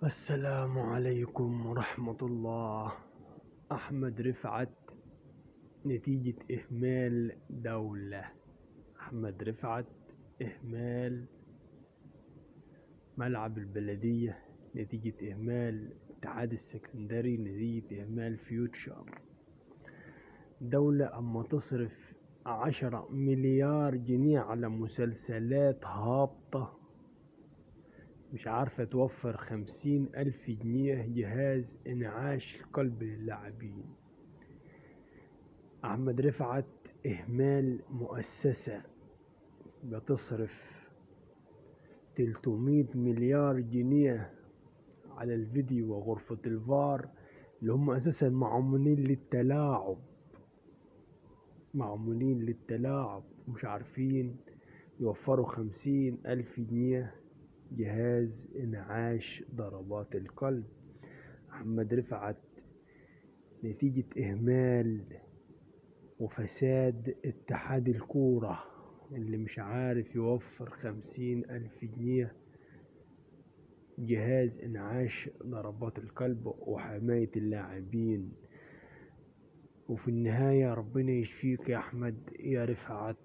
السلام عليكم ورحمة الله. أحمد رفعت نتيجة إهمال دولة. أحمد رفعت إهمال ملعب البلدية نتيجة إهمال الاتحاد السكندري نتيجة إهمال فيوتشر. دولة أما تصرف 10 مليار جنيه على مسلسلات هابطة مش عارفة توفر 50,000 جنيه جهاز إنعاش القلب للاعبين. أحمد رفعت إهمال مؤسسة بتصرف 300 مليار جنيه على الفيديو وغرفة الفار اللي هم أساسا معمولين للتلاعب، معمولين للتلاعب، مش عارفين يوفروا 50,000 جنيه جهاز إنعاش ضربات القلب. أحمد رفعت نتيجة إهمال وفساد اتحاد الكورة اللي مش عارف يوفر 50,000 جنيه جهاز إنعاش ضربات القلب وحماية اللاعبين. وفي النهاية ربنا يشفيك يا أحمد يا رفعت.